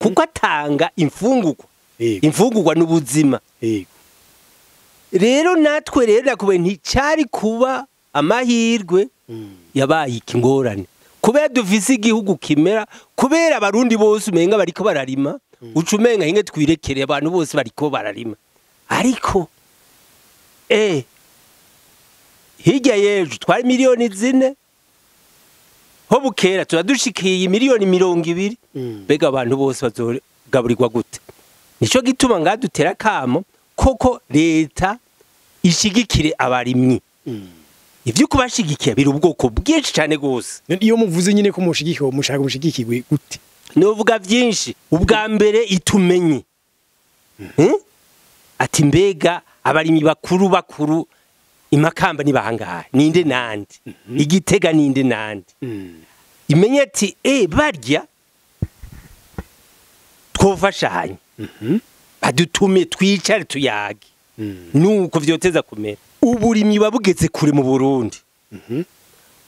Kuko atanga imfungurwa. Imfungurwa n'ubuzima. Rero natwe rero nakubwiye nticyari kuba amahirwe yabaye ikingorane. Kubera dufise igihugu kimera, kubera abarundi bose umenga bariko bararima, uca umenga hinge twirekere abantu bose bariko bararima. Ariko hirya y'ejo twari 4 miliyoni, ho bukera turadushikiye 20 miliyoni. Mbega abantu bose bazogaburirwa gute? Nico gituma ngadutera kamo koko leta ishigikire abarimyi. Ivyo kubashigikiye biri ubwoko bwinshi cyane gose. Iyo muvuze nyine ko mushigikiwe, mushaka mushigikirwe gute? Novuga byinshi. Ubwa mbere itumenye, Ati mbega abarimyi bakuru bakuru imakamba ni bangahe, ninde nande, igitega ninde nande, imenye ati barya twofashanye, badutume twicare tuyage. Nuko vyoteza kumera. Uburimyi babugeze kure mu Burundi,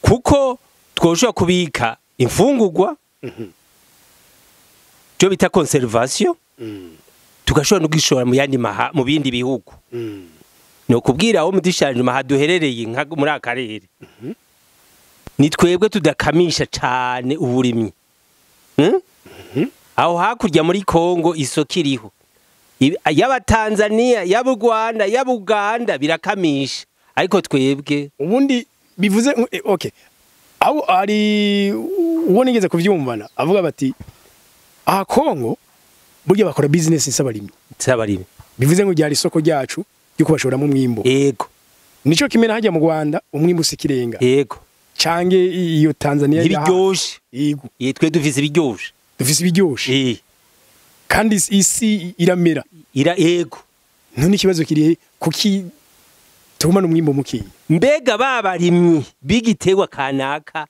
kuko twoshobora kubika imfungurwa, cyo bita conservation, tugashobora no gishora mu yandi maha mu bindi bihugu. No kubwira aho mudishanje maha duherereye nka muri akarere, ni twebwe tudakamisha cane uburimyi, Aho hakurya muri Kongo isoko iriho, yaba Tanzania, yaba Rwanda, yaba Uganda birakamisha, ariko twebwe Ubundi bivuze okay, aho ari uwo nigeze kuvyumvana avuga bati aha Kongo burya bakora business is'abarimyi. S'abarimyi. Bivuze ngo ryari isoko ryacu ryo kubashoramo umwimbo. Nico kimena hajya mu Rwanda umwimbo usikirenga canke iyo Tanzania. Ntibiryoshe. Yego. Twe dufise ibiryoshe. Dufise ibiryoshe. Kandi isi iramera. Ira, yego. None ikibazo kiri he? Kuki tugumana umwimbo mukiye? Mbega babarimyi b'igiterwa kanaka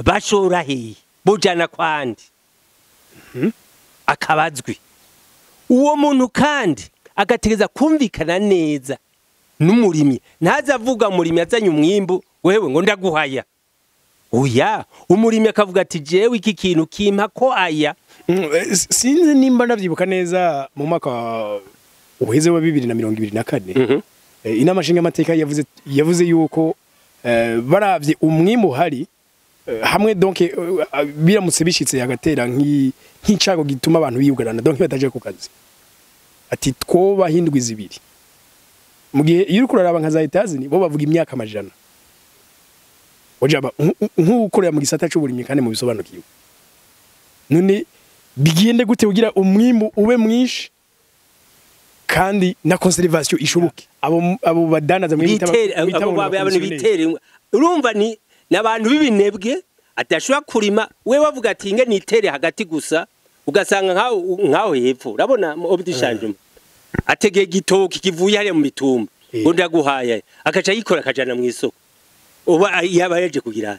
bashora hehe, bujana kwandi? Akabazwi uwo muntu kandi agategeza kumvikana neza n'umurimyi, ntaze avuga umurimyi azanye umwimbu, wewe ngo ndaguhaya. Oya, umurimyi akavuga ati jewe iki kintu kimpa ko aya. Sinzi nimba ndavyibuka neza, mu mwaka uheze wa 2024, inama nshingamateka yavuze yuko baravye umwimbu uhari, hamwe donc biramutse bishitse yagatera nk'icago gituma abantu biyugarana, donc bataje ku kazi, ati twoba hindwi 2. Mu gihe iyo uriko uraraba nka za Etazini, bo bavuga imyaka amajana. Ojaba nk'ukorera mu gisata c'uburimyi kandi mu bisobanukiwe, none bigende gute kugira umwimbu ube mwinshi kandi na conservation ishoboke, abo badandaza mwe bitere abo abantu bitere? Urumva ni nabantu b'ibinebwe adashobora kurima. We bavuga ati nge nitere hagati gusa, ugasanga nkaho hepfo urabona obdishanjuma ategeye igitoki kivuye hariya mu mitumba, ngo ndaguhaye, akaca yikora akajana mu isoko. Uba yaba yaje kugira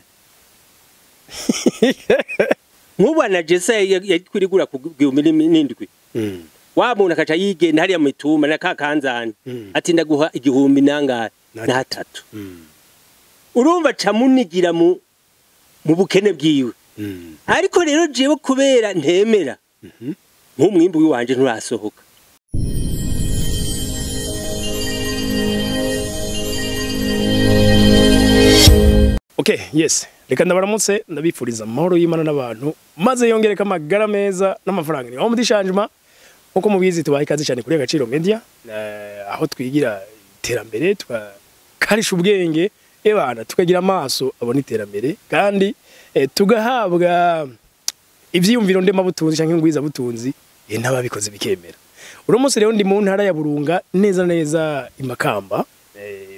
nk'ubu anagesa yakwirigura ku 7000. Wa muntu akaca yigenda hariya mu mitumba na kakanzani, ati ndaguha igihumbi nangahe n'atatu. Urumva camunigira mu bukene bwiwe. Ariko rero jewe kubera ntemera nk'umwimbu w'iwanje nturasohoka. Okay, yes. Reka ndabaramutse, ndabifuriza amahoro y'Imana n'abantu, maze yongereka amagara meza n'amafaranga. Ni aho shanjuma nkuko mubizi, tubaha ikaze cyane kuri Agaciro Media, aho twigira iterambere, tukakarisha ubwenge ebana, tukagira amaso abona iterambere, kandi tugahabwa ivyiyumviro ndemabutunzi canke ngwiza butunzi, n'ababikoze bikemera. Uno munsi rero ndi mu ntara ya Burunga, neza neza imakamba.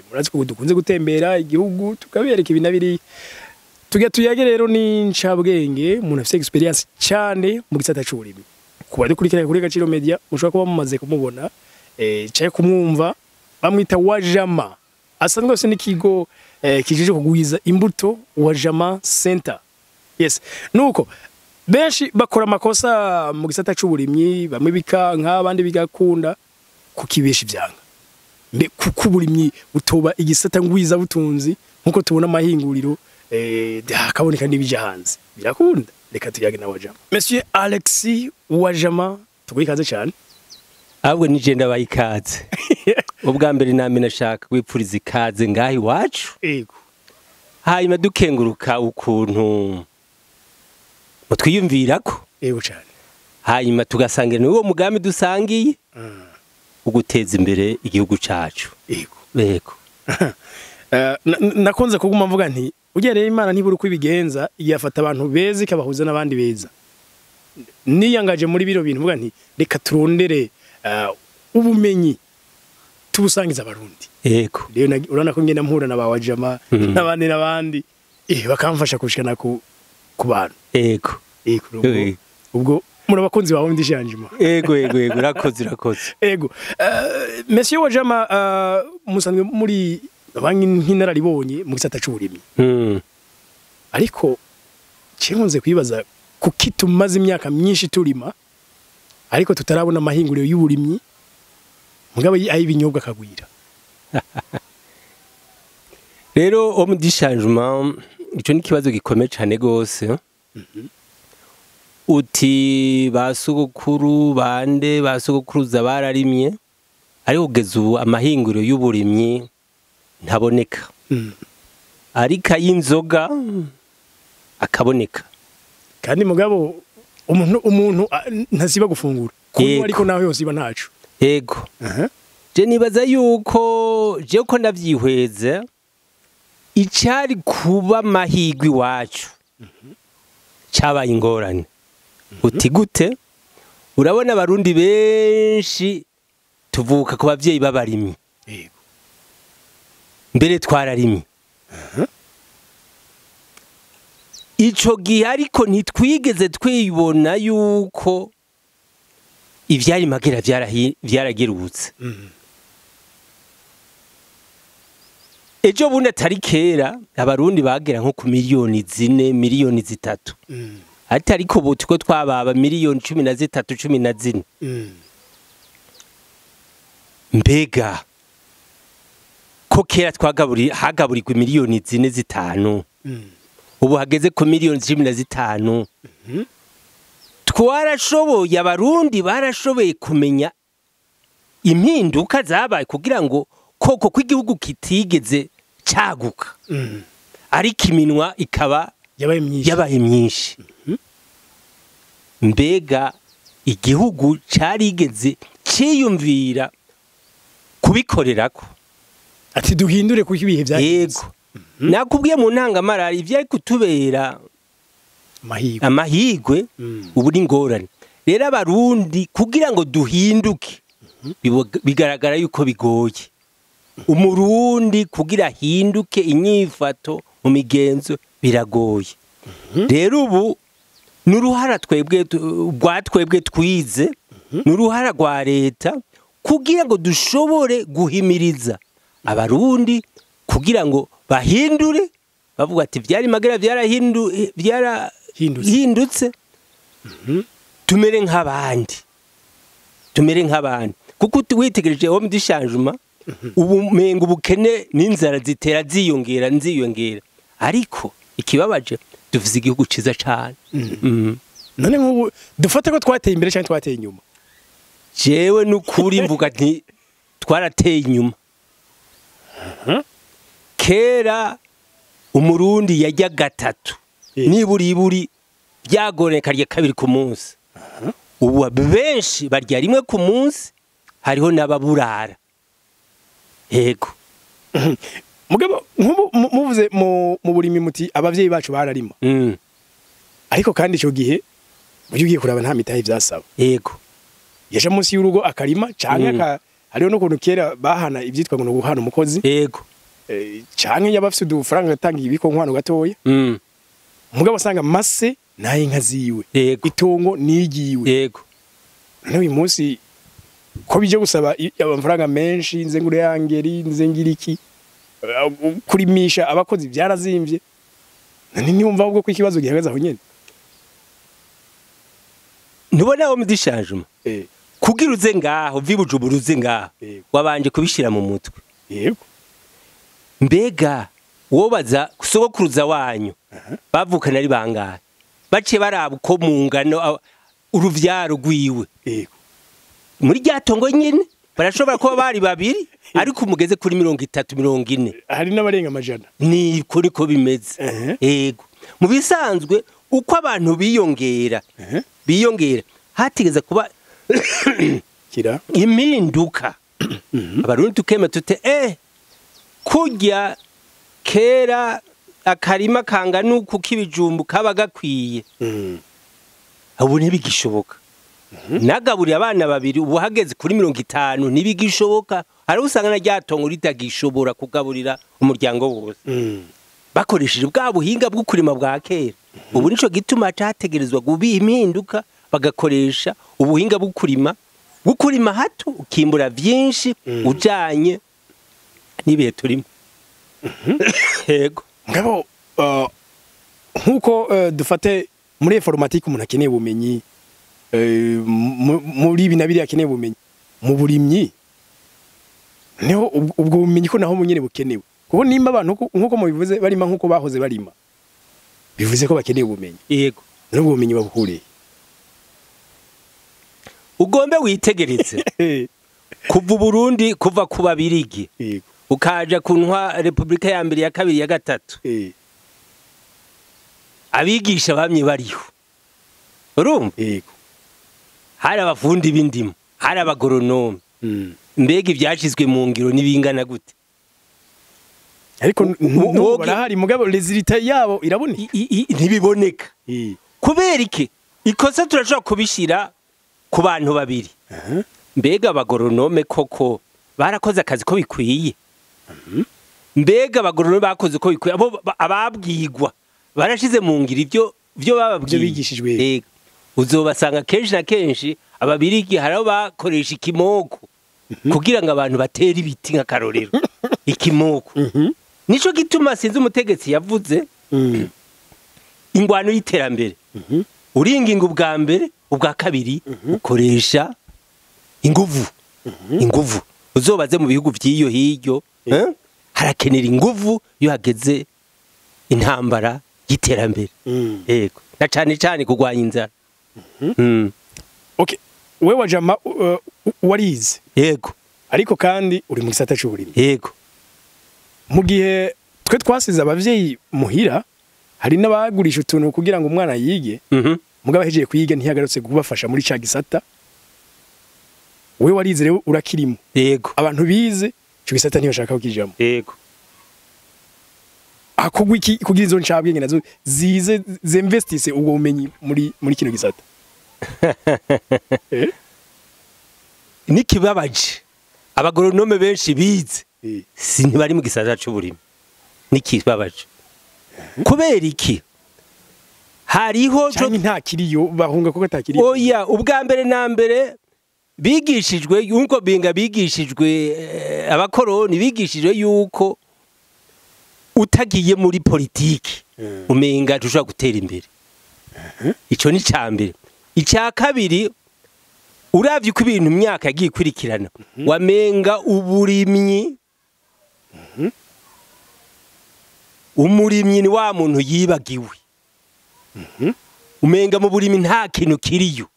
Murazi ko dukunze gutembera igihugu tukabereka ibi na biriya. Tujya tuyage rero n'incabwenge, umuntu afite experience cyane mu gisata c'uburimyi. Ku badukurikirana kuri Gaciro Media mushobora kuba mumaze kumubona cyangwa kumwumva, bamwita Wajama, asanzwe afise n'ikigo kijeje kugwiza imbuto, Wajama Center. Yes, nuko benshi bakora amakosa mu gisata c'uburimyi, bamwe bikanka, abandi bigakunda, kukibesha ivyanga. Mbe kuko uburimyi butoba igisata ngwiza butunzi nkuko tubona amahinguriro Hakaboneka n'ibija hanze, birakunda. Reka tuyage na Wajama. Monsieur Alexis Wajama, tuguhe ikaze cyane. Ahubwo nije ndabaha ikaze. Ubwa mbere name nashaka kwipfuriza ikaze ngaha iwacu. Yego. Hanyuma dukenguruka ukuntu mutwiyumvirako. Yego cyane. Hanyuma tugasangira n'uwo mugambi dusangiye uguteza imbere igihugu cacu. Yego. Yego. Nakunze kuguma mvuga nti ujya rero Imana ntibura uko ibigenza, yafata abantu beza ikabahuza n'abandi beza. Niyangaje muri biro bintu mvuga nti reka turondere ubumenyi tubusangiza abarundi. Yego. Rero urabona ko ngenda mpura na ba Wajama n'abandi n'abandi, bakamfasha kushikana ku bantu. Yego. Yego. Ubwo muri abakunzi bawe ndishanjima. Yego yego yego, urakoze urakoze. Yego. Monsieur Wajama, musanzwe muri banki nk'inararibonye mu gisata c'uburimyi. Ariko kinkunze kwibaza kuki tumaze imyaka myinshi turima ariko tutarabona amahinguriro y'uburimyi, mugabo ayibinyobwa akagwira. Rero homme du changement, ico ni kibazo gikomeye cane gose. Uti basogokuru bande basogokuruza bararimye, ariko kugeza ubu amahinguriro y'uburimyi ntaboneka. Ariko ay'inzoga akaboneka. Kandi mugabo umuntu ntasiba gufungura. Kunywa ariko naho yose iba ntaco. Yego. Je nibaza yuko je ko ndavyihweze icari kuba mahigwi wacu cabaye ingorane. Uti gute? Urabona abarundi benshi tuvuka ku bavyeyi b'abarimyi. Yego. Mbere twararimye. Ico gihe ariko ntitwigeze twibona yuko ivyari magera vyaragerutse. Ejo bundi atari kera abarundi bagera nko ku miliyoni 4, miliyoni 3. Ati ariko ubu tuko twababa miliyoni 13, 14. Mbega ko kera hagaburirwa miliyoni 4, 5. Ubu hageze ku miliyoni 15. Twarashoboye, abarundi barashoboye kumenya impinduka zabaye kugira ngo koko kw'igihugu kitigeze caguka. Ariko iminwa ikaba yabaye myinshi. Mbega igihugu carigeze ciyumvira kubikorerako. Ati duhindure kuko ibihe vyageze. Yego. Nakubwiye mu ntangamarara ivyari kutubera amahigwe ubu ni ngorane. Rero abarundi kugira ngo duhinduke bigaragara yuko bigoye. Umurundi kugira ahinduke inyifato mu migenzo biragoye. Rero ubu n'uruhara twebwe rwa twize, n'uruhara rwa leta kugira ngo dushobore guhimiriza abarundi kugira ngo bahindure, bavuga ati vyari magera vyarahindutse, tumere nk'abandi, tumere nk'abandi. Kuko witegereje homme du changement, ubu menga ubukene n'inzara zitera ziyongera nziyongera, ariko ikibabaje dufise igihugu ciza cane. None nk'ubu dufate ko twateye imbere cyane twateye inyuma? Jewe n'ukuri mvuga nti twarateye inyuma. Kera umurundi yajya gatatu niburiburi byagoreka rya kabiri ku munsi. Ubu benshi barya rimwe ku munsi, hariho n'ababurara. Yego. Mugabo nkubu muvuze mu burimi muti abavyeyi bacu bararima. Ariko kandi ico gihe ugiye kuraba nta mitahe vyasaba. Yego. Yaje munsi y'urugo akarima canke hariho no kuntu kera bahana ivyitwa ngo guhana umukozi. Yego. Canke yabafise udufaranga atangiye ibiko nkwano gatoya. Mugabo asanga mase naye inka ziwe. Itongo nigiwe. Yego. None uyu munsi ko bije gusaba amafaranga menshi, nze ngure yangeri, nze ngiriki, kurimisha abakozi byarazimvye. None niwumva ubwo ko ikibazo gihagaze aho nyene? Ntubona homme du changement. Kugira uze ngaho, vibujuburuze uze ngaho, wabanje kubishira mu mutwe. Yego. Mbega wobaza Sogokuruza wanyu bavukana ari bangahe? Baciye baraba uko mu ngano uruvyaro rwiwe. Yego. Muri rya tongo nyene barashobora kuba bari babiri, ariko umugeze kuri 30 40. Hari n'abarenga amajana. Ni kuri ko bimeze. Yego. Mu bisanzwe uko abantu biyongera, biyongera hatigeze kuba kira impinduka. Abarundi tukema tute kurya kera akarima kangana uku k'ibijumbu kaba gakwiye. Ubu ntibigishoboka. Nagaburiye abana babiri ubu hageze kuri 50 ntibigishoboka. Hari usanga na ryatongo ritagishobora kugaburira umuryango wose. Bakoresheje bwa buhinga bwo kurima bwa kera. Ubu nico gituma categerezwa gubi impinduka, bagakoresha ubuhinga bwo kurima hato ukimbura vyinshi ujanye n'ibihe turimo. Yego. Ngabo nkuko dufate muri informatique umuntu akeneye ubumenyi, muri ibi nabiri akeneye ubumenyi mu burimyi, niho ubwo bumenyi ko naho munyene bukenewe. Kuko nimba abantu nkuko mubivuze barima nkuko bahoze barima, bivuze ko bakeneye ubumenyi. Yego. N'ubwo bumenyi babukuriye. Ugombe witegereze kuva Burundi, kuva ku Babirigi. Yego. Ukaja kuntwa Republika ya mbere, ya kabiri, ya gatatu. Abigisha bamye bariho. Urumva? Yego. Hari abafundi b'indimo, hari abagoronome. Mbega ivyashizwe mu ngiro nibingana gute? Ariko n'ubu barahari, mugabo resultat yabo iraboneka. Ntibiboneka. Kubera iki? Ikosa turashobora kubishira ku bantu babiri. Mbega abagoronome koko barakoze akazi ko bikwiye? Mbega abagoronome bakoze ko bikwiye? Abo ababwigwa barashize mu ngiro ivyo bababwiye, bigishijwe. Yego. Uzobasanga kenshi na kenshi ababirigi hari abo bakoresha ikimoko kugira ngo abantu batere ibiti nk'akarorero. Ikimoko. Nico gituma sinzi umutegetsi yavuze ingwano y'iterambere. Uringinga ubwa mbere, ubwa kabiri ukoresha inguvu. Inguvu. Uzobaze mu bihugu vy'iyo hiryo, harakenera inguvu iyo hageze intambara y'iterambere. Yego. Na cane cane kurwanya inzara. Okay. Wewe wajama warize. Yego. Ariko kandi uri mu gisata c'uburimyi. Yego. Mu gihe twe twasize abavyeyi muhira, hari n'abagurisha utuntu kugira ngo umwana yige, mugabo ahejeje kuyiga ntiyagarutse kubafasha muri ca gisata. Wewe warize rero urakirimo. Yego. Abantu bize ico gisata ntibashaka kukijamo. Yego. Akugwa iki kugira izo ncabwenge nazo zize zinvestise ubwo bumenyi muri kino gisata? Nikibabaje abagoronome benshi bize si ntibari mu gisata c'uburimyi. Nikibabaje. Kubera iki? Hariho nta kiriyo bahunga kuko atakiriyo. Oya, ubwa mbere na mbere bigishijwe yuko binga bigishijwe abakoroni bigishijwe yuko utagiye muri politiki umenga tushobora gutera imbere. Ico ni cambere. Icya kabiri, uravye uko ibintu imyaka yagiye ikurikirana, wamenga uburimyi. Umurimyi ni wa muntu yibagiwe. Umenga mu burimi nta kintu kiriyo.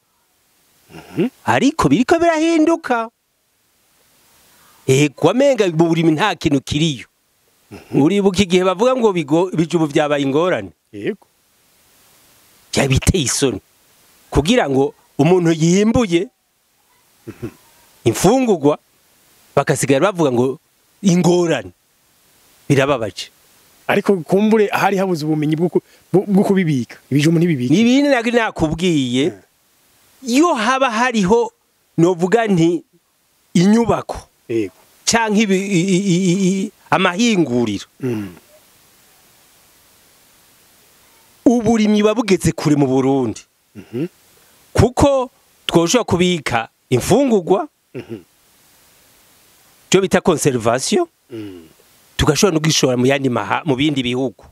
Ariko biriko birahinduka. Ego, wamenga mu burimi nta kintu kiriyo. Uribuka igihe bavuga ngo ibijubu vyabaye ingorane. Yego. Byabiteye isoni. Kugira ngo umuntu yimbuye imfungurwa bakasigara bavuga ngo ingorane. Birababaje. Ariko kumbure hari habuze ubumenyi bwo kubibika. Ibijumu ntibibika. Nibindi nagi nakubwiye, iyo haba hariho novuga nti inyubako. Yego. Canke amahinguriro. Uburimyi babugeze kure mu Burundi. Kuko twoshobora kubika imfungurwa, cyo bita conservation, tugashobora no gishora mu yandi mu bindi bihugu.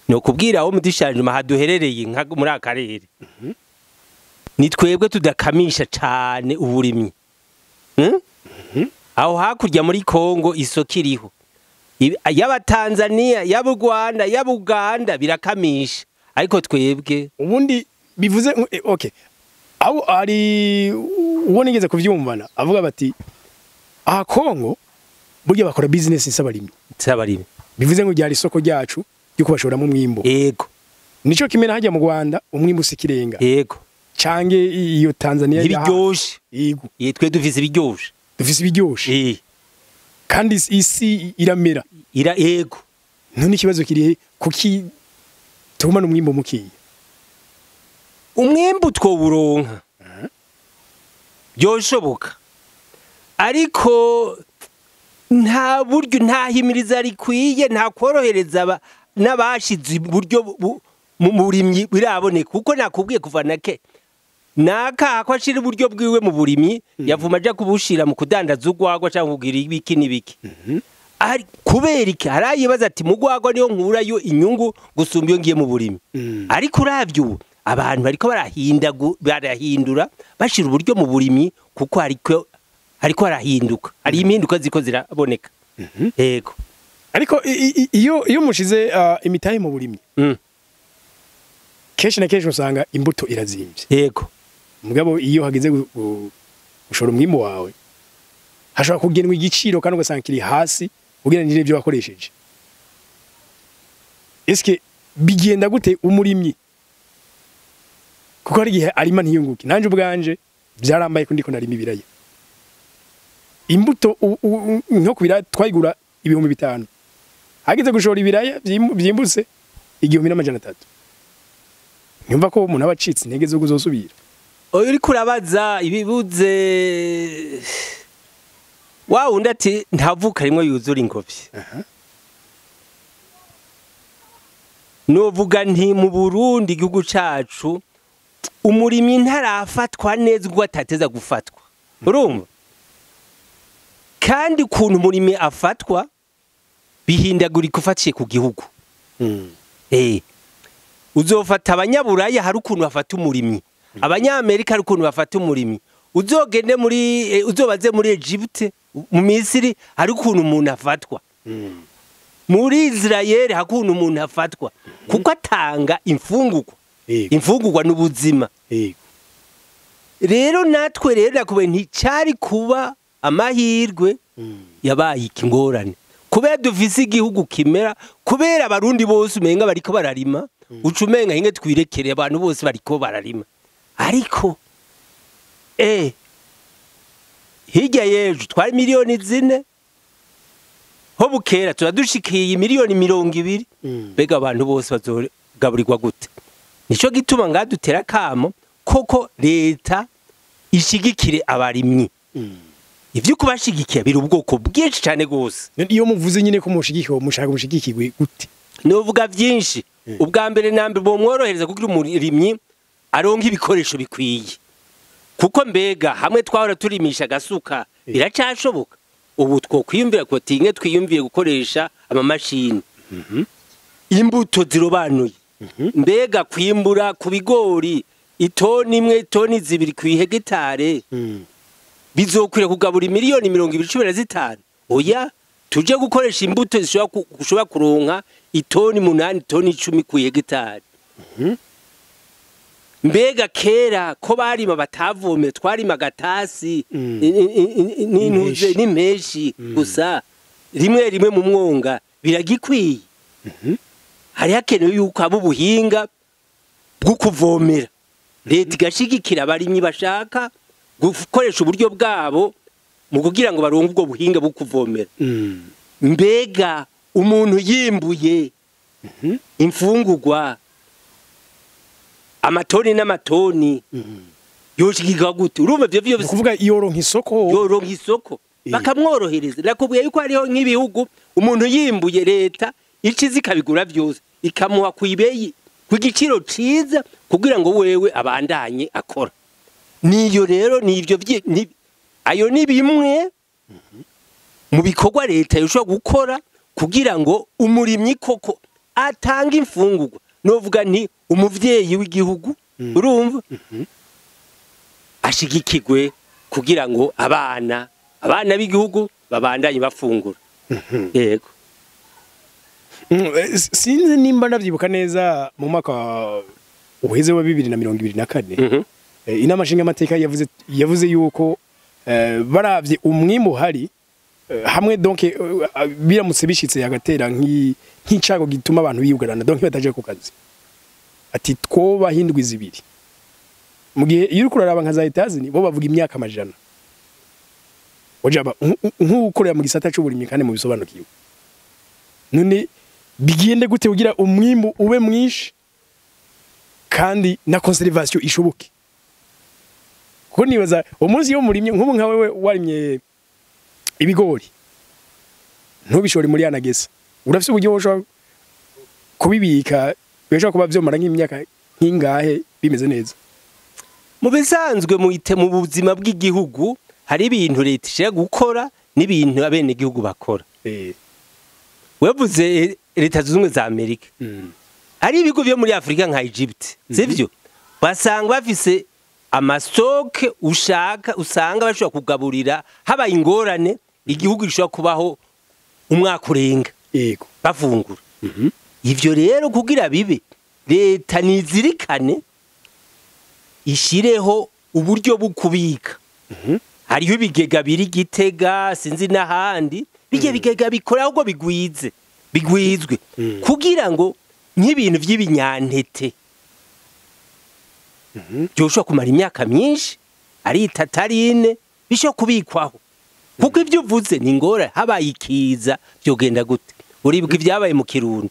No kubwira aho mudishanje mahaduherereye nka muri akarere. Ni twebwe tudakamisha cane uburimyi. Aho hakurya muri Kongo isoko iriho. Yaba Tanzania, yaba Rwanda, yaba Uganda birakamisha, ariko twebwe ubundi bivuze okay, aho ari uwo nigeze kuvyumvana avuga bati aha Kongo burya bakora business isabarimye sabarimye, bivuze ngo ryari isoko ryacu ryo kubashoramo umwimbo. Yego, nico kimena hajya mu Rwanda umwimbo usikirenga. Yego, cange iyo Tanzania ibiryoshe. Yego, twe dufise ibiryoshe, dufise ibiryoshe kandi isi iramera ira. Yego, none ikibazo kiri kuki tugumana umwimbo mukiye? Umwimbo twowuronka byoshoboka, ariko nta buryo, nta himiriza rikwiye, nta korohereza n'abashize uburyo mu burimyi biraboneka. Kuko nakubwiye kuva nake naka ko ashira uburyo bwiwe mu burimyi, yavuma aja kubushira mu kudandaza urwagwa cyangwa kugira ibiki n'ibiki. Ari kubera iki? Harayibaza ati mu rwagwa niyo nkurayo inyungu gusumba iyo ngiye mu burimyi. Ariko uravye ubu abantu bariko barahindura bashira uburyo mu burimyi, kuko hariko harahinduka, hari impinduka ziko ziraboneka. Yego, ariko iyo mushize imitahe mu burimyi, kenshi na kenshi usanga imbuto irazimvye. Yego, mugabo iyo hageze gushora umwimbo wawe hashobora kugenwa igiciro kandi ugasanga kiri hasi ugereranije n'ibyo wakoresheje. Eske bigenda gute umurimyi? Kuko hari igihe arima ntiyunguke. Nanje ubwanje byarambaye ko ndiko narima ibiraya, imbuto nko kubira twayigura 5000, hageze gushora ibiraya byimbutse 1300. Nyumva ko umuntu abacitse intege zo kuzosubira. Oyo uri kurabaza ibibuze wa wundi ati ntavuka rimwe yuzura ingobyi. Novuga nti mu Burundi igihugu cacu umurimyi ntarafatwa neza ubwo atateza gufatwa. Urumva? Kandi ukuntu umurimyi afatwa bihindagurika ufatiye ku gihugu. Uzofata abanyaburaya hari ukuntu bafata umurimyi, abanyamerika hari ukuntu bafata umurimyi, uzogende muri uzobaze muri Egypte, mu Misiri hari ukuntu umuntu afatwa, muri Israel hari ukuntu umuntu afatwa, kuko atanga imfungurwa. Imfungurwa n'ubuzima. Rero natwe rero nakubwiye nticyari kuba amahirwe yabaye ikingorane, kubera dufise igihugu kimera, kubera abarundi bose umenga bariko bararima, uca umenga hinge twirekere abantu bose bariko bararima. Ariko hirya y'ejo twari 4 miliyoni, ho bukera turadushikiye 20 miliyoni. Mbega abantu bose bazogaburirwa gute? Nico gituma ngadutera kamo koko leta ishigikire abarimyi. Ivyo kubashigikiye biri ubwoko bwinshi cyane gose. Iyo muvuze nyine ko mushigikiwe, mushaka mushigikirwe gute? Novuga byinshi. Ubwa mbere na mbere bomworohereza kugira umurimyi aronke ibikoresho bikwiye. Kuko mbega hamwe twahora turimisha agasuka biracashoboka? Ubu twokwiyumvira ko tinge twiyumviye gukoresha amamashini, imbuto zirobanuye. Mbega kwimbura ku bigori itoni 1, itoni 2 ku hegitare bizokwira kugabura 20,000,000 25? Oya, tuje gukoresha imbuto zishobora kuronka itoni 8, itoni 10 ku hegitare. Mbega kera ko barima batavome, twarima agatasi n'intuze n'impeshi gusa rimwe rimwe mu mwonga, biragikwiye? Hari hakenewe yuko abo ubuhinga bwo kuvomera, leta igashigikira abarimyi bashaka gukoresha uburyo bwabo mu kugira ngo baronke ubwo buhinga bwo kuvomera. Mbega umuntu yimbuye imfungurwa amatoni n'amatoni yoshigikwa gute? Urumva ivyo vyose Kuvuga yoronka isoko. Yoronka isoko, bakamworohereza. Nakubwiye yuko hariho nk'ibihugu umuntu yimbuye leta iciza ikabigura vyose, ikamuha ku ibeyi, ku giciro ciza, kugira ngo wewe abandanye akora. Niyo rero nivyo ayo ni bimwe mu bikorwa leta yoshobora gukora kugira ngo umurimyi koko atange imfungurwa. Novuga nti umuvyeyi w'igihugu, urumva, ashigikirwe kugira ngo abana b'igihugu babandanye bafungura. Yego. Sinzi nimba ndavyibuka neza, mu mwaka uheze wa 2024, inama nshingamateka yavuze yuko baravye umwimbu uhari, hamwe donc biramutse bishitse yagatera nk'icago gituma abantu biyugarana, donc bataje ku kazi, ati twoba hindwi 2. Mu gihe iyo uriko uraraba nka za Etazini, bo bavuga imyaka amajana. Ojaba nk'ukorera mu gisata c'uburimyi kandi mu bisobanukiwe, none bigende gute kugira umwimbu ube mwinshi kandi na conservation ishoboke? Kuko nibaza umunsi yo murimye, nk'ubu nka wewe warimye ibigori ntubishore muri ANAGESSA, urafise uburyo woshobora kubibika, bishobora kuba vyomara nk'imyaka nk'ingahe bimeze neza? Mu bisanzwe mu buzima bw'igihugu hari ibintu leta ishobora gukora n'ibintu abenegihugu bakora. Wevuze Leta Zunze Ubumwe za Amerika, hari ibigo byo muri Afurika nka Egypt, sivyo, basanga bafise ama stocks ushaka, usanga bashobora kugaburira habaye ingorane, igihugu gishobora kubaho umwaka urenga bafungura. Ivyo rero kugira bibe, leta nizirikane ishireho uburyo bwo kubika. Hariho ibigega biri Gitega, sinzi n'ahandi, bijye bigega bikora, ahubwo bigwize, bigwizwe, kugira ngo nk'ibintu vy'ibinyantete byoshobora kumara imyaka myinshi, ari 3 ari 4, bishobora kubikwaho. Kuko ibyo uvuze ni ingorane, habaye ikiza byogenda gute? Uribuka ibyabaye mu Kirundo?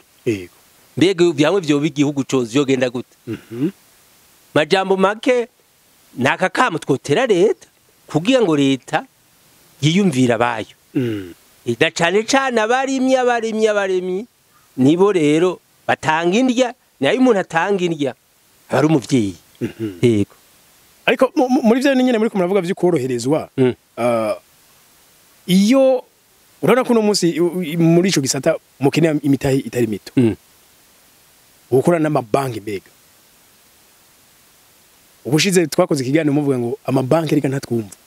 Mbega byamwe vyoba igihugu cose, vyogenda gute? Majambo make, naka kamo twotera leta kugira ngo leta yiyumvira abayo, na cane cane abarimyi. Abarimyi nibo rero batanga indya, nayo umuntu atanga indya aba ari umuvyeyi. Yego. Ariko muri vyo nyene muri ko muravuga vy'ukoroherezwa, iyo urabona ko uno munsi muri ico gisata mukeneye imitahe itari mito, gukora n'amabanki, mbega ubushize twakoze ikiganiro muvuga ngo amabanki reka ntatwumva.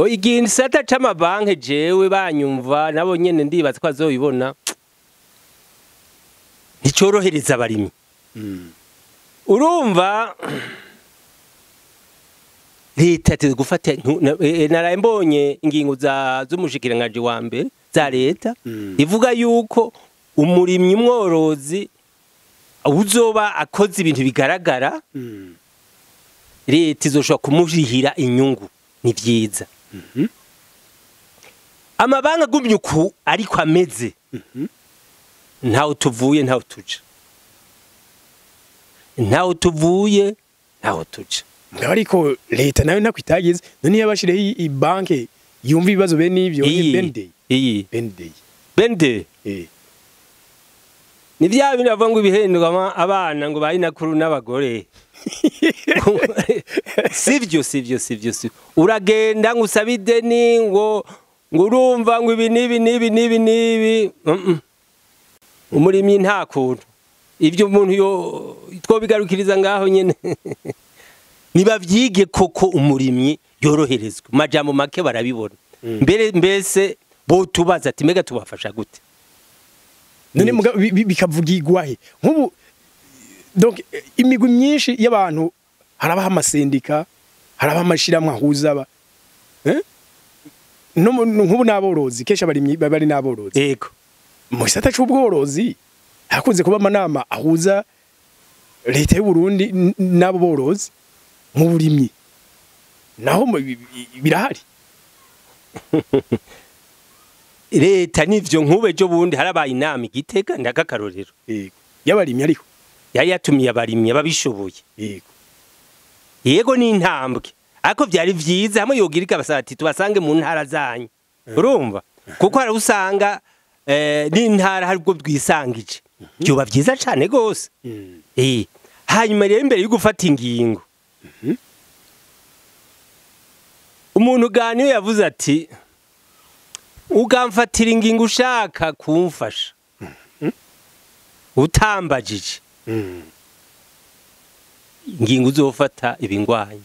Igisata c'amabanki, jewe banyumva nabo nyene, ndibaza ko azoyibona, nticorohereza abarimyi. Urumva leta yateze gufata, naraye mbonye ingingo za z'umushikiranganji wa mbere za leta, ivuga yuko umurimyi mworozi uzoba akoze ibintu bigaragara, leta izoshobora kumurihira inyungu. Ni vyiza. Amabanki agumye uku ariko ameze, ntaho tuvuye ntaho tuja, ntaho tuvuye ntaho tuja. Mugabo ariko leta nayo ntako itagize, none yabashireho ibanke yumva ibibazo bene ivyo, ni Iyi. BND. Iyi. BND. BND. Ni vya bindi bavuga ngo ibihendwa abana ngo bari nakuru n'abagore. Sivyo, sivyo, sivyo, sivyo. Uragenda ngo usabe ideni, ngo urumva ngo ibi n'ibi n'ibi n'ibi n'ibi. Umurimyi nta kuntu ivyo umuntu yo twobigarukiriza ngaho nyene. Nibavyige koko, umurimyi yoroherezwe. Majambo make, barabibona mbere, mbese botubaza ati: "Mega tubafasha gute?" None bikavugirwa he? Nk'ubu donc imigwi myinshi y'abantu, harabaho amasendika, harabaho amashirahamwe ahuza aba, eh? No nk'ubu n'aborozi, kenshi abarimyi baba ari n'aborozi. Mu gisata c'ubworozi hakunze kuba amanama ahuza leta y'u Burundi n'abo borozi. Mu burimyi naho birahari? Leta nivyo, nk'ubu ejo bundi harabaye inama i Gitega, ndagakarorero. Yego, y'abarimyi ariko. Yari yatumiye abarimyi babishoboye. Yego, ni intambwe, ariko vyari vyiza hamwe yogira ikabasaba ati: "Tubasange mu ntara zanyu." Urumva, kuko hari usanga n'intara hari ubwo bwisangije, byoba vyiza cane gose. Hanyuma rero, imbere yo gufata ingingo, umuntu ganiyo yavuze ati: "Ugamfatira ingingo ushaka kumfasha utambajije, ingingo uzofata ibingwanya."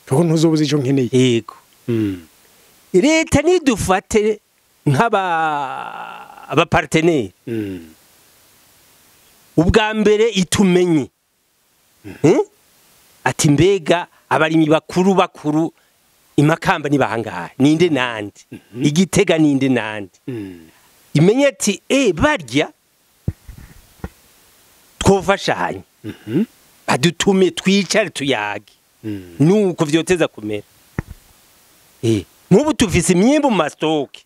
Kuko ntuzobuze ico nkeneye. Yego. Leta nidufate nk'aba abapartenaire, ubwa mbere itumenye. Ati mbega abarimyi bakuru bakuru imakamba ni bangahe, ninde nande, igitega ninde nande, imenye ati barya twofashanye, badutume twicare tuyage, nuko vyoteza kumera. Nk'ubu tufise imyimbu mu mastoke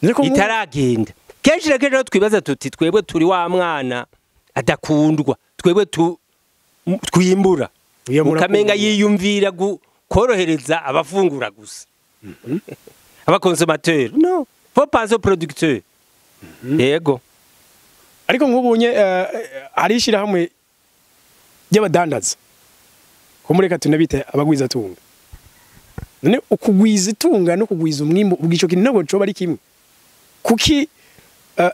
itaragenda. Kenshi na kenshi twibaza tuti twebwe turi wa mwana adakundwa, twebwe twimbura, ukamenga yiyumvira korohereza abafungura gusa, abakonsomateur. Non, faut penser aux producteurs. Yego. Ariko nk'ubunye hari ishirahamwe ry'abadandaza ko mureka tunabite abagwiza tunga. None ukugwiza itunga no kugwiza umwimbu ubwico kintu ntabwo coba ari kimwe. Kuki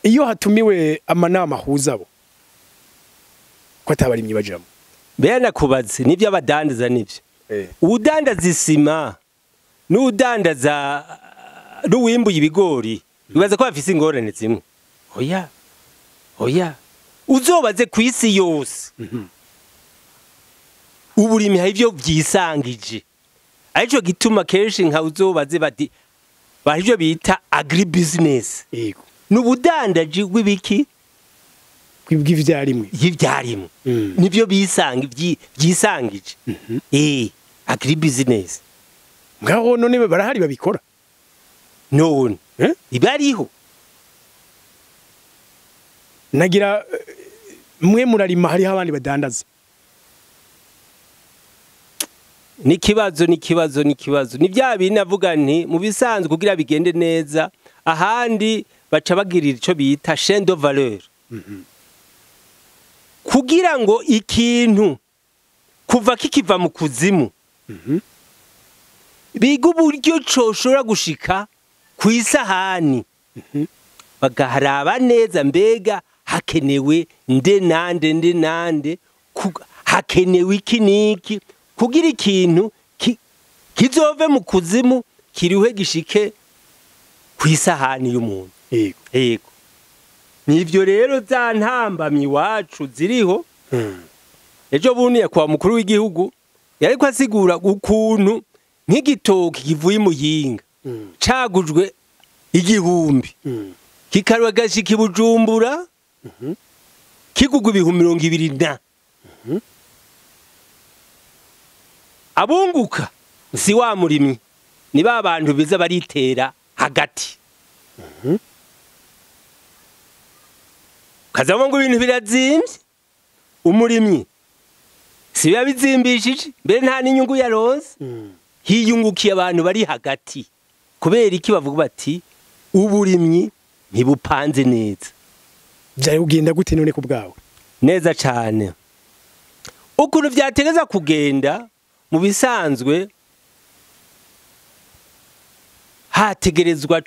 iyo hatumiwe amanama huza abo ko atabarimyi bajamo? Bene kubaze nivyo abadandaza nivyo. Udandaza isima n'udandaza n'uwimbuye ibigori bibaza ko bafise ingorane zimwe. Oya. Oya. Uzobaze ku isi yose. Uburimi hari ivyo vyisangije. Arico gituma kenshi nka uzobaze bati bahivyo bita agribusiness. Yego. Nubudandaji bw'ibiki bw'ivyarimwe. Y'ivyarimwe. Nivyo bisanga vyisangije. Agribusiness. Ngaho none barahari babikora. None. Ibariho. Nagira mwe murarima hariho abandi badandaza. Nikibazo nikibazo nikibazo. Ni bya bintu navuga nti mu bisanzwe kugira bigende neza ahandi baca bagirira ico bita chaîne de valeur. Kugira ngo ikintu kuva kikiva mu kuzimu biga uburyo coshobora gushika ku isahani, bagaharaba neza mbega hakenewe nde nande nde nande, hakenewe iki niki kugira ikintu kizove mu kuzimu kiriwe gishike ku isahani y'umuntu. Yego. Yego. Nivyo rero za ntambamyi wacu ziriho. Ejo bundi kwa mukuru w'igihugu yariko asigura ukuntu nk'igitoki kivuye Muyinga cagujwe 1000 kikarwa gashika Bujumbura kigugwa 20,000 na abunguka si wa murimyi, ni ba bantu biza baritera hagati. Kazamo ngo ibintu birazimvye, umurimyi si yabizimbishije mbere nta n'inyungu yaronse, hiyungukiye abantu bari hagati. Kubera iki bavuga bati uburimyi ntibupanze neza. Byari kugenda gute none ku bwawe? Neza cyane. Ukuntu vyategeza kugenda mu bisanzwe hategerezwa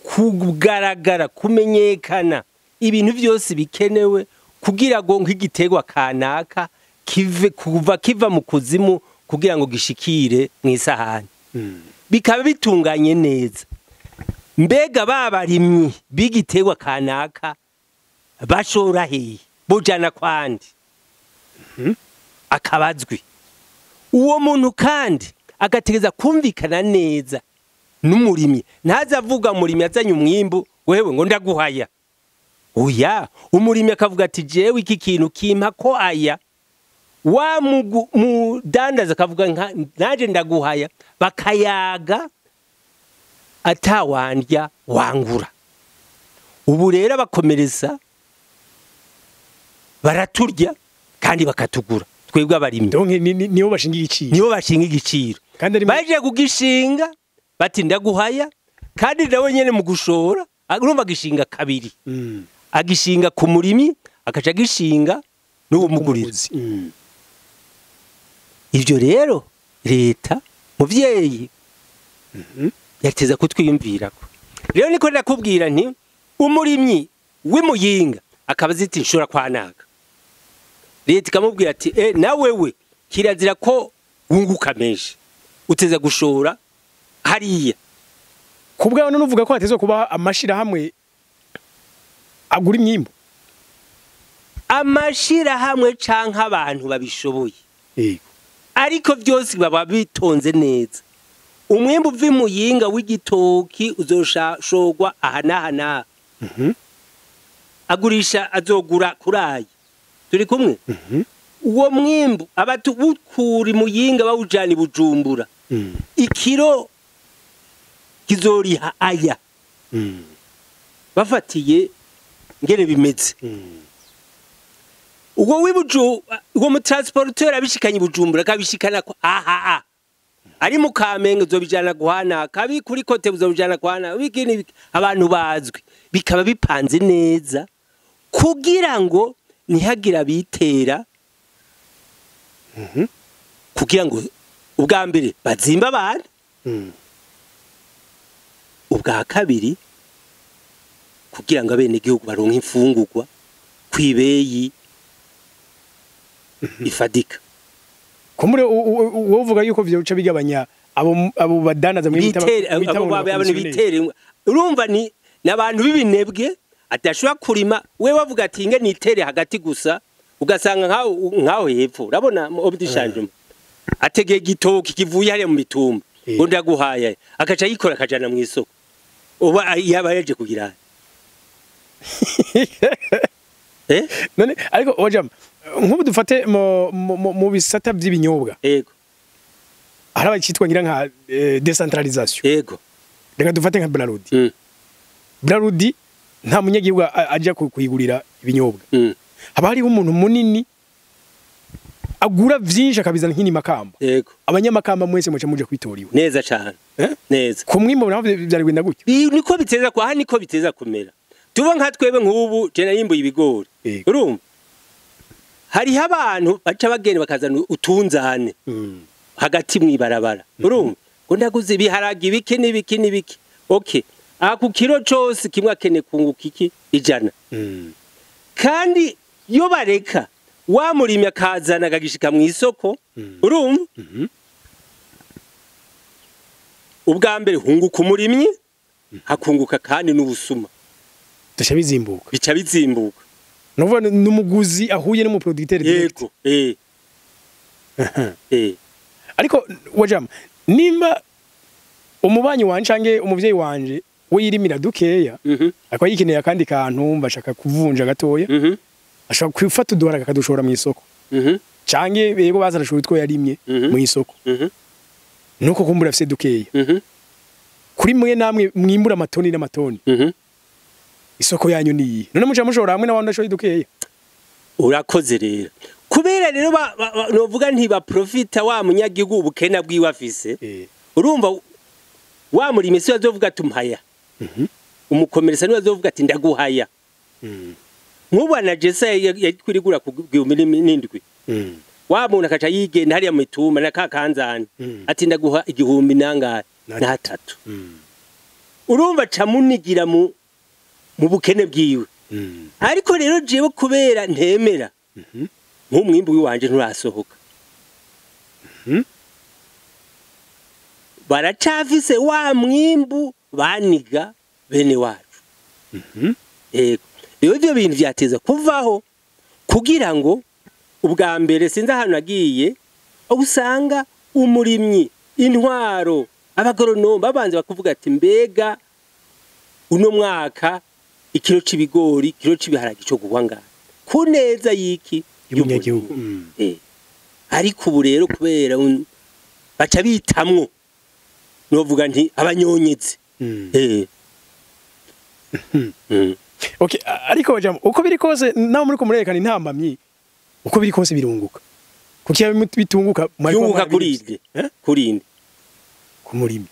kugaragara kumenyekana ibintu byose bikenewe kugira ngo nk'igitegwa kanaka kive kuva kiva mu kuzimu kugira ngo gishikire mu isahani, bikaba bitunganye neza. Mbega babarimyi b'igitegwa kanaka bashora hehe bujana kwandi akabazwi. Uwo muntu kandi agategeza kumvikana neza n'umurimyi, ntaza avuga umurimyi azanye umwimbu wewe ngo ndaguhaya. Oya, umurimyi akavuga ati jewe iki kintu kimpa ko aya, wa mudandaza akavuga naje ndaguhaya, bakayaga atawandya wangura. Ubu rero abakomereza baraturya kandi bakatugura twebwe abarimyi. Donc nibo bashinga igiciro. Nibo bashinga igiciro. Kandi baje kugishinga bati ndaguhaya, kandi nawe nyene mu gushora urumva gishinga kabiri. Agishinga ku murimi akaca gishinga n'uwo mugurira. Ivyo rero leta muvyeyi yateza kutwiyumvirako. Rero niko ndakubwira nti umurimyi w'Imuyinga akaba aziti nshora kwanaka, leta ikamubwira ati na wewe kirazira ko wunguka menshi, uteza gushora Hariya Kubwawe none uvuga ko hatezwe kuba amashirahamwe agura imyimbu? Amashirahamwe canke abantu babishoboye. Yego. Ariko vyose baba bitonze neza. Umwimbu uva Muyinga w'igitoki uzoshorwa aha n'aha n'aha. Agurisha azogura kurayi. Turi kumwe? Uwo mwimbu abatuwukura Muyinga bawujana i Bujumbura. Ikiro kizoriha aya. Bafatiye ngene bimeze. Uwo w'ibuju uwo mutransporteur abishikanye Bujumbura akabishikana ko aha ari mu Kamenge uzobijana guhana kabi kuri kote uzobijana guhana wikini abantu bazwi bikaba bipanze neza kugira ngo nihagira bitera kugira ngo ubwa mbere bazimba abantu ubwa kabiri kugira ngo abene igihugu baronke imfungurwa kwibeyi ifadika. Kumure wovuga yuko vyoca bigabanya abo badanaza mu bitere urumva ni nabantu bibinebwe atashobora kurima we wavuga ati nge nitere hagati gusa ugasanga nkaho hepfo urabona obdishanjuma ategeye gitoki kivuye hariya mu mitumba ngo ndaguhaye akaca yikora akajana mu isoko uba yaba yaje kugira none ariko wajam nkubu dufate mu bisata by'ibinyobwa. Yego. Hari abacitwa ngira nka decentralisation. Yego. Reka dufate nka Brarudi. Brarudi nta munyagihugu aja kuyigurira ibinyobwa. Haba hariho umuntu munini agura vyinshi akabizana nk'ini Makamba. Yego. Abanyamakamba mwese muce muje kwitoriwe. Neza cyane. Neza. Ku mwimbo naho byari gwenda gutyo. Niko biteza kwa aha niko biteza kumera. Tubo nka twebe nk'ubu je narimbuye ibigori. Urumva? Hariho abantu baca bagenda bakazana utunzane hagati mwibarabara. Urumva? Ngo ndaguze ibiharage ibiki n'ibiki n'ibiki. Okay. Aku kiro cose kimwe akene kunguka iki 100. Kandi yo bareka wa murimyi akazana akagishika mu isoko. Urumva? Ubwa mbere hunguka umurimyi hakunguka kandi n'ubusuma. Bica bizimbuka. Bica bizimbuka. Nuvuga numuguzi ahuye n'umuproducteur direct. Yego. Ariko wajam nimba umubanyi wanje canke umuvyeyi wanje we yirimira dukeya akaba yikeneye akandi kantu mbashaka kuvunja gatoya ashaka kwifata uduharaka akadushora mu isoko canke yego bazarashora utwo yarimye mu isoko nuko kumbura afise dukeya kuri mwe namwe mwimbura amatoni n'amatoni isoko yanyu niyi none muca mushora hamwe n'abandi bashoye dukeya. Urakoze rero kubera rero novuga nti ba profita wa munyagihugu ubukena bwiwe afise. Urumva wa murimi si azovuga ati mpaya umukomeresa ni azovuga ati ndaguhaya. Nkubu anajesa yakwirigura ku 2007 wa muntu akaca yigenda hariya mu mitumba na kakanzane ati ndaguha 1000 nangahe na 3. Urumva camunigira mu bukene bwiwe. Ariko rero jewe kubera ntemera nk'umwimbu w'iwanje nturasohoka. Baracafise wa mwimbu baniga bene wacu. Yego. Rero ivyo bintu vyateza kuvaho kugira ngo ubwa mbere sinzi ahantu nagiye usanga umurimyi intwaro abagoronome babanze bakuvuga ati mbega uno mwaka ikiro c'ibigori ikiro c'ibiharage cyo guhanga ku neza yiki y'umunyagihugu. Ariko ubu rero kubera baca bitamwo novuga nti abanyonyezi. Okay, ariko jam uko biri kose naho muri ko murerekana intambamyi uko biri kose birunguka. Kuki bitunguka yunguka kurinde kurinde ku murimi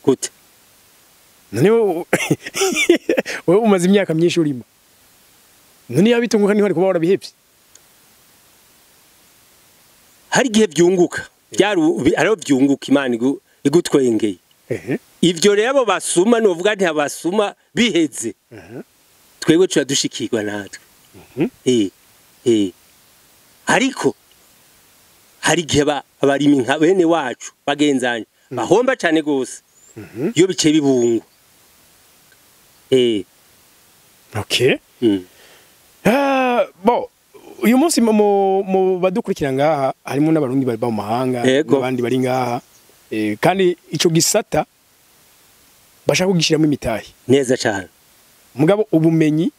gute? None wewe umaze imyaka myinshi urimo none yabitunguka niho ari kuba warabihevye. Hari gihe byunguka byari ariho byunguka Imana igutwengeye. Ivyo rero abo basuma novuga nti abasuma biheze twebwe tuba dushikirwa natwe. Ariko hari gihe abarimi nka bene wacu bagenzanye bahomba cyane gose. Iyo bice bibungwa. Okay. Bon, uyu munsi mu badukurikira ngaha harimo n'abarundi bari mu mahanga n'abandi bari ngaha, kandi ico gisata bashaka kugishiramo imitahe neza cyane. Mugabo ubumenyi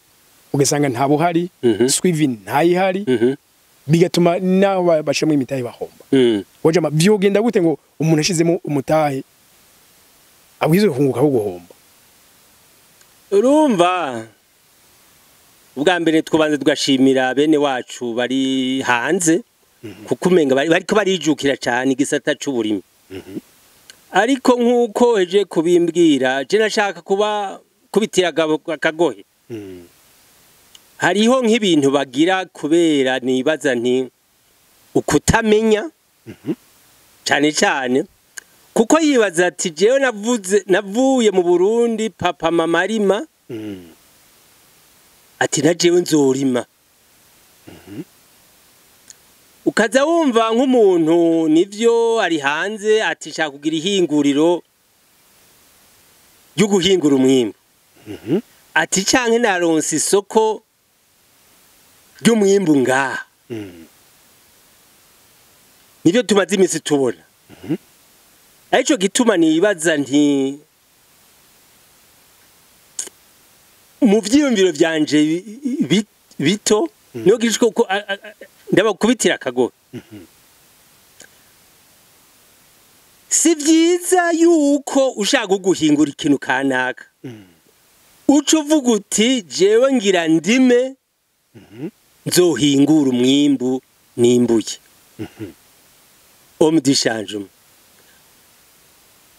ugasanga nta buhari, suivi ntayihari, bigatuma naho bashiramo imitahe bahomba. Wajama vyogenda gute ngo umuntu ashizemo umutahe abwirizwe kunguka aho guhomba? Urumva, ubwa mbere twabanze tugashimira bene wacu bari hanze, kuko umenga bariko barijukira cyane igisata c'uburimi. Ariko nkuko eje kubimbwira, je nashaka kuba kubitira akagohe. Hariho nk'ibintu bagira kubera nibaza nti ukutamenya, cyane cyane kuko yibaza ati jewe navuye mu Burundi, papa mama arima, ati na jewe nzorima. Ukaza wumva nk'umuntu nivyo ari hanze ati nshaka kugira ihinguriro ryo guhingura umwimbu, ati canke naronse isoko ry'umwimbu ngaha. Nivyo tumaze imisi tubona. Arico gituma nibaza nti mu vyiyumviro vyanje bito niyo gishiko ko ndabakubitira akagohe. Si vyiza yuko ushaka guhingura ikintu kanaka uca uvuga uti jewe ngira ndime nzohingura umwimbu nimbuye. Homme du changement.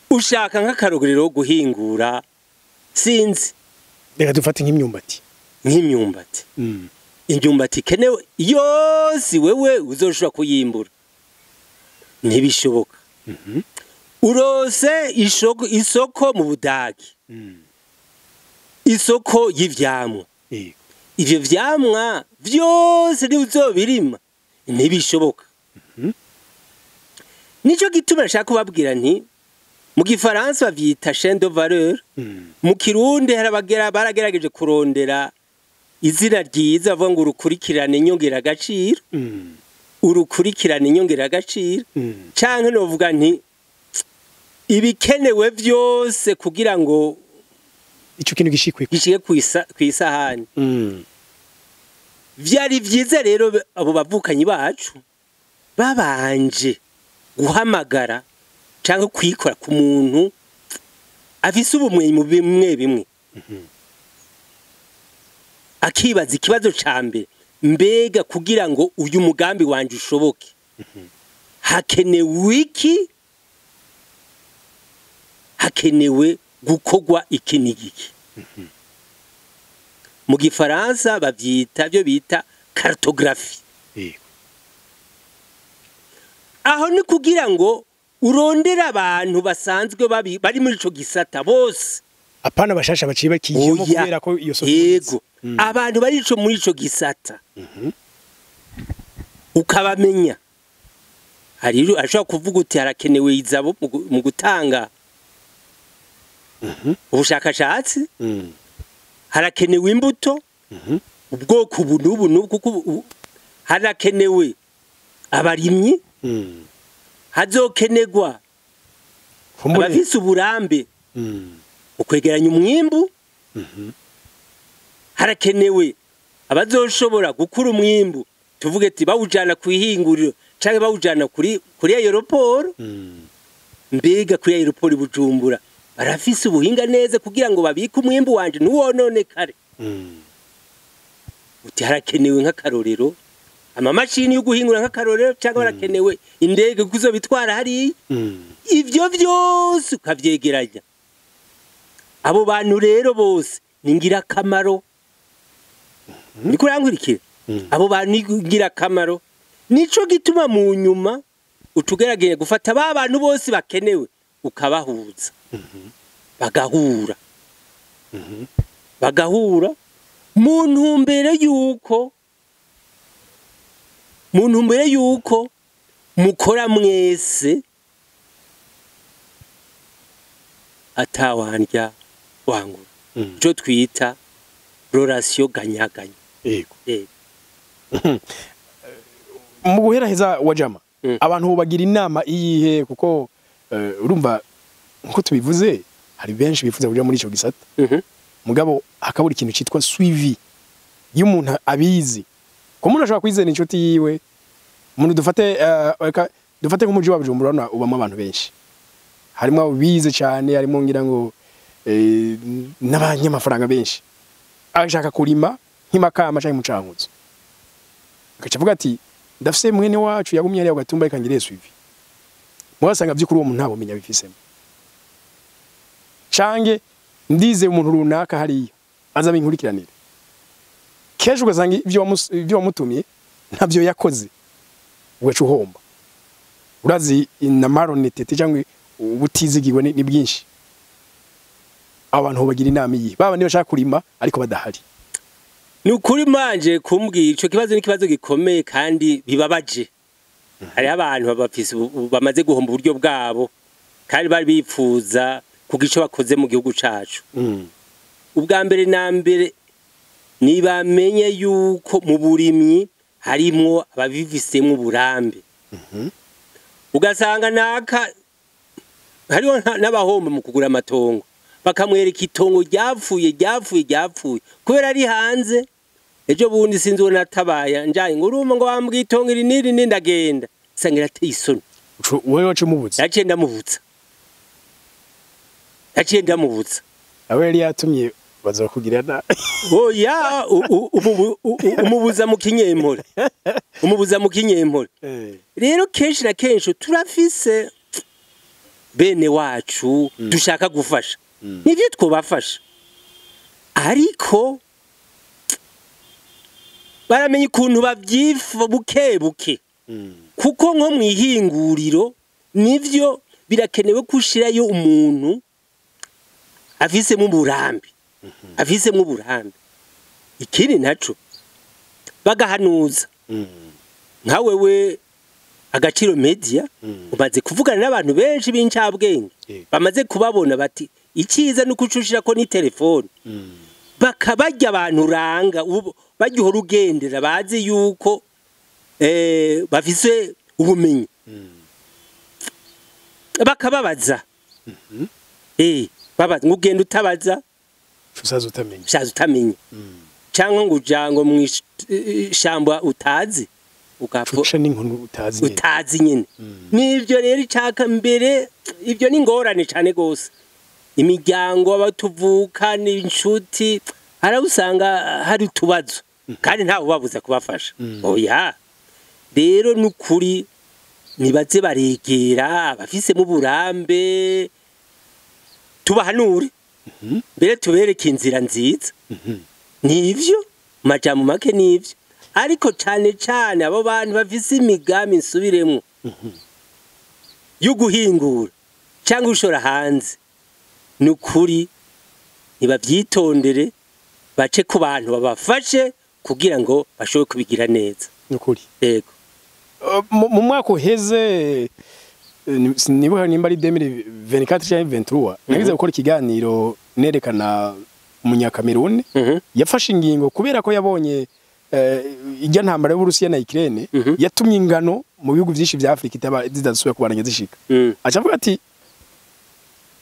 Ushaka nk'akarorero guhingura, sinzi, reka dufate nk'imyumbati. Nk'imyumbati, imyumbati ikenewe yose wewe uzoshobora kuyimbura ntibishoboka. Urose isoko mu Budagi, isoko y'ivyamwa, ivyo vyamwa vyose ntuzobirima, ntibishoboka. Nico gituma nshaka kubabwira nti mu gifaransa bavyita chaîne de valeur, mu kirundi harabagera baragerageje kurondera izina ryiza bavuga ngo urukurikirane inyongeragaciro, urukurikirane inyongeragaciro, canke novuga nti ibikenewe vyose kugira ngo ico kintu gishikwe gishike kw'isahani. Vyari vyiza rero abo bavukanyi bacu babanje guhamagara canke kwikora ku muntu afise ubumenyi mu bimwe bimwe, akibaza ikibazo ca mbere: mbega kugira ngo uyu mugambi wanje ushoboke hakenewe iki? Hakenewe gukorwa iki n'igiki? Mu gifaransa bavyita byo bita cartographie. Aho ni kugira ngo urondera abantu basanzwe bari muri ico gisata bose, apana bashasha baciye bakijemo kubera ko iyo soko. Yego, abantu bari ico muri ico gisata ukabamenya. Hari ashobora kuvuga uti harakenewe izabo mu gutanga ubushakashatsi, harakenewe imbuto ubwoko ubu n'ubu n'ubu, kuko harakenewe abarimyi, hazokenerwa abafise uburambe mu kwegeranya umwimbu, harakenewe abazoshobora gukura umwimbu, tuvuge ati bawujana kwihinguriro canke bawujana kuri aéroport. Mbega kuri aéroport Bujumbura barafise ubuhinga neza kugira ngo babike umwimbu wanje ntiwononekare? Uti harakenewe nk'akarorero amamashini yo guhingura nk'akarorero, cyangwa harakenewe indege kuzobitwara hariya. Ivyo vyose ukavyegeranya. Abo bantu rero bose ni ngirakamaro. Niko urankurikira? Abo bantu ni ngirakamaro. Nico gituma mu nyuma utugerageye gufata ba bantu bose bakenewe ukabahuza, bagahura, bagahura mu ntumbero yuko mukora mwese. Atawandya wangura, ico twita relation gagnant-gagnant. Yego. Mu guheraheza wa jama, abantu bagira inama iyihe? Kuko urumva nkuko tubivuze, hari benshi bifuza kuja muri ico gisata, mugabo hakabura ikintu citwa suivi iyo umuntu abizi, ko umuntu ashobora kwizera inshuti yiwe. Umuntu dufate, reka dufate nk'umuji wa Bujumbura, urabona ubamo abantu benshi, harimo abo bize cyane, harimo ngira ngo n'abanyamafaranga benshi. Ashaka kurima nk'imakamba canke mu Cankuzo, agaca avuga ati: "Ndafise mwene wacu yagumye hariya ku gatumba, reka ngire suivi." Mugasanga by'ukuri uwo muntu nta bumenyi abifisemo, canke ndize umuntu runaka hariya aza binkurikiranire. Kenshi ugasanga ibyo wamutumye ntabyo yakoze, ugaca uhomba. Urazi na malhonnêteté cyangwa ubutizigirwa ni bwinshi. Abantu bagira inama iyi baba niba bashaka kurima ariko badahari? Ni ukuri manje kumbwira ico kibazo ni ikibazo gikomeye kandi bibabaje. Hariho abantu bafise bamaze guhomba uburyo bwabo kandi bari bipfuza kugira ico bakoze mu gihugu cacu. Ubwa mbere na mbere, nibamenye yuko mu burimyi harimwo ababivisemwo uburambe. Ugasanga naka hariho n'abahomba mu kugura amatongo, bakamwereka itongo ryapfuye, ryapfuye, ryapfuye kubera ari hanze. Ejo bundi sinzi uwo natabaye njaye ngo urumva ngo wambwiye itongo iri n'iri n'iri, ndagenda nsanga irateye isoni. Wowe wacu mubutse? Naciye ndamubutsa, naciye ndamubutsa. Abo yari yatumye bazokugira nabi. Oya, umubuza mu kinyempore, umubuza mu kinyempore. Rero kenshi na kenshi turafise bene wacu dushaka gufasha, nivyo twobafasha, ariko baramenya ukuntu bavyifa buke buke, kuko nko mw'ihinguriro nivyo birakenewe ko ushirayo umuntu afisemo uburambe, afisemo uburambe. Ikindi naco, bagahanuza nka wewe Agaciro Media, umaze kuvugana n'abantu benshi b'incabwenge, bamaze kubabona bati icyiza ni ukucushira ko ni telefone, bakabarya abantu uranga ubu bajya uhora ugendera, bazi yuko bafise ubumenyi, bakababaza, babaza ngo ugenda utabaza usaza utamenya. Ushaza utamenya, cyangwa ngo uja ngo mw'ishamba utazi ugapfa. Uca n'inkuru utazi nyene. Utazi nyine. Nivyo rero icaka mbere, ibyo ni ingorane cyane gose. Imiryango, abatuvuka n'inshuti, hari aho usanga hari utubazo kandi ntawe ubabuza kubafasha. Oya, rero n'ukuri nibaze baregera abafisemo uburambe, tubahanure mbere, tubereke inzira nziza. Nivyo, majambo make nivyo. Ariko cane cane abo bantu bafise imigambi, nsubiremwo, yo guhingura cyangwa ushora hanze, ni ukuri nibavyitondere, bace ku bantu babafashe kugira ngo bashobore kubigira neza. Nukuri. Yego. Mu mwaka uheze, sinibuka nimba ari 2024 cyangwa 23, nagize gukora ikiganiro nerekana umunyakameruni yafashe ingingo kubera ko yabonye ijya ntambara y'Uburusiya na Ukraine yatumye ingano mu bihugu byinshi vya Afrika itaba zidasubira kubandanya zishika. Aca avuga ati: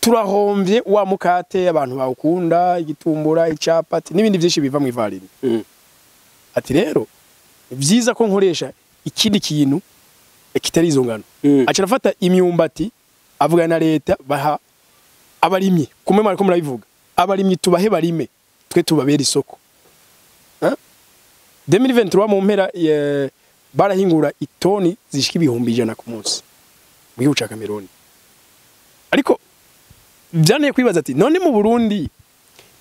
"Turahomvye wa mukate abantu bawukunda, igitumbura, icapati n'ibindi byinshi biva mu ifarini." Ati: "Rero ni byiza ko nkoresha ikindi kintu kitari izo ngano." Aca arafata imyumbati, avugana na leta, baha abarimyi kumwe mwariko murabivuga, abarimyi tubahe barime, twe tubabera isoko. 2023 mu mpera barahingura itoni zishika 100,000 ku munsi mu gihugu ca Cameroon. Ariko byanteye kwibaza ati: none mu Burundi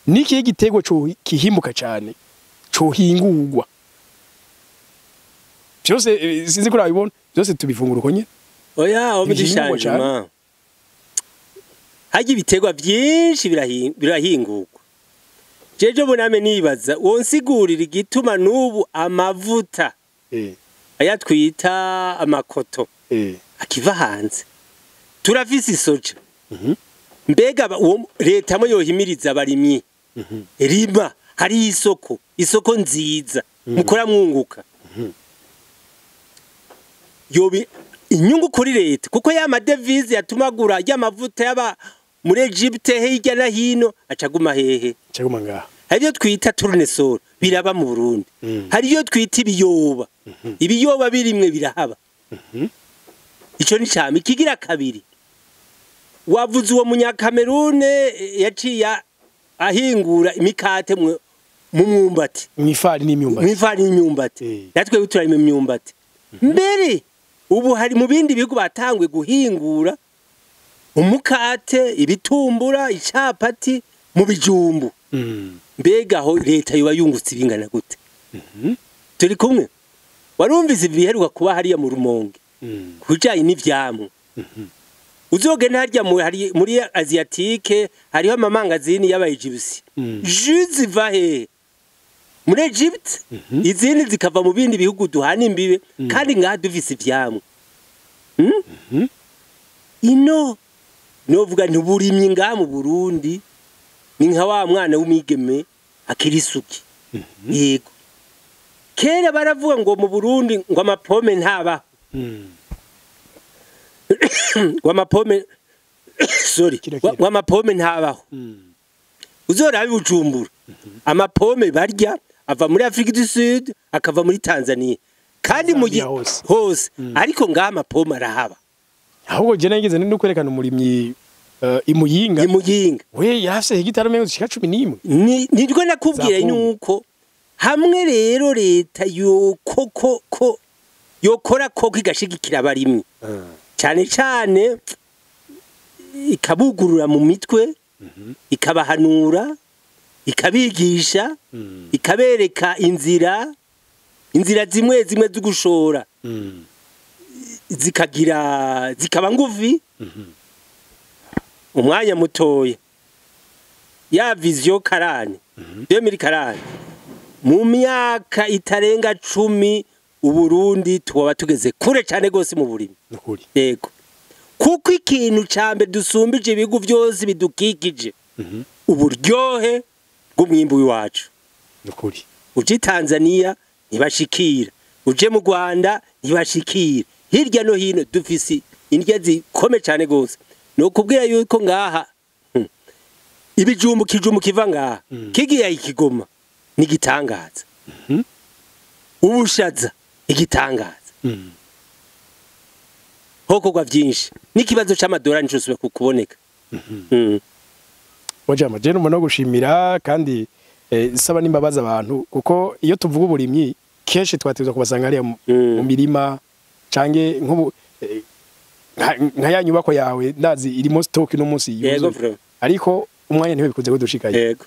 ni ikihe gitego co kihimbuka cyane cohingurwa? Byose, sinzi ko urabibona, byose tubifungura uko nyene. Oya, aho Ibihingwa cane. Changement, harya ibiterwa byinshi birahingurwa. Jeje buname nibaza wonsigurira igituma n'ubu amavuta aya twita amakoto akiva hanze. Turafise isoja. Mbega leta mo yohimiriza abarimyi, rima, hari isoko, isoko nziza, mukora mwunguka. Yobi inyungu kuri leta, kuko ya madevize yatumagura y'amavuta yaba muri Egypte hirya na hino acaguma hehe? Caguma ngaha. Hari ibyo twita tournesol biraba mu Burundi. Hari ibyo twita ibiyoba. Ibiyoba birimwe birahaba. Ico ni cami kigira kabiri. Wavuze uwo munyakamerune yaciye ahingura imikate mu mwumbati. Mwifari n'imyumbati. Mwifari n'imyumbati. Natwe turarima imyumbati. Mbere ubu hari mu bindi bihugu batangwe guhingura umukate, ibitumbura, icapati mu bijumbu. Mbega aho leta yoba yungutse ibingana gute? Turi kumwe. Warumvise ibiheruka kuba hariya mu Rumonge. Kujanye n'ivyamwa. Uzogenda harya muri Asiatique hariho amamangazini y'aba Egypte. Jus ziva he? Muri Egypte, izindi zikava mu bindi bihugu duhana imbibe, kandi ngaha dufise ivyamwa. Ino novuga ntiburimye ngaha mu Burundi ni nka wa mwana w'umwigeme akiri isuki. Yego. Kera baravuga ngo mu Burundi ngo amapome ntabaho. Ngo amapome sorry, ngo amapome ntabaho. Uzorabe Bujumbura. Amapome barya ava muri Afrique du Sud akava muri Tanzania. Kandi mu hose ariko ngaha amapome arahaba. Ahubwo je nageze no kwerekana umurimyi imuyinga. Imuyinga. We yarafise hegitari mengo zishika 11. Nirwo nakubwira nuko hamwe rero leta yoko ko yokora koko igashigikira abarimyi. Cyane cyane ikabugurura mu mitwe, ikabahanura, ikabigisha, ikabereka inzira zimwe zimwe zo gushora. Zikagira zikaba nguvi. Umwanya mutoya ya vision karani 2040 mu myaka itarenga 10 Uburundi tuba tugeze kure cyane gose mu burimi. Yego. Kuko ikintu cambe dusumbije ibihugu byose bidukikije uburyohe bw'umwimbu wacu. Nukuri. Uje Tanzania ntibashikira, uje mu Rwanda ntibashikira, hirya no hino dufisi indya zikome cyane gose. Nokubwira yuko ngaha ibijumbu kijumbu kiva ngaha kigiye ikigoma nigitangaza. Ubushaza igitangaza. Hokogwa byinshi n'ikibazo c'amadolari nicyo kukuboneka. Wajama je no gushimira kandi saba nimbabaza abantu kuko iyo tuvuga uburimyi kenshi twatezwa kubasanga hariya mu mirima canke nkubu nka ya nyubako yawe ndazi irimo stock no munsi yuzuye. Ariko umwanya ntiwe bikuze kudushikaye. Yego.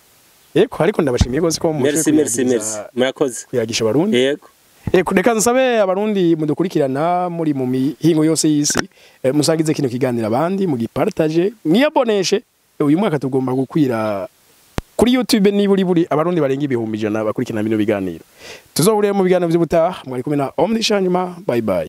Yego ariko ndabashimiye gose ko mu Merci merci merci. Murakoze. Kuyagisha abarundi. Yego. Reka nsabe abarundi mudukurikirana muri mu mihingo yose y'isi musangize kino kiganira abandi mugipartage mwiyaboneshe. Uyu mwaka tugomba gukwira kuri YouTube niburi buri abarundi barenga 100,000 bakurikirana bino biganiro. Tuzohurira mu biganiro by'ubutaha. Mwari kumwe na Omni Shanyuma. Bye bye.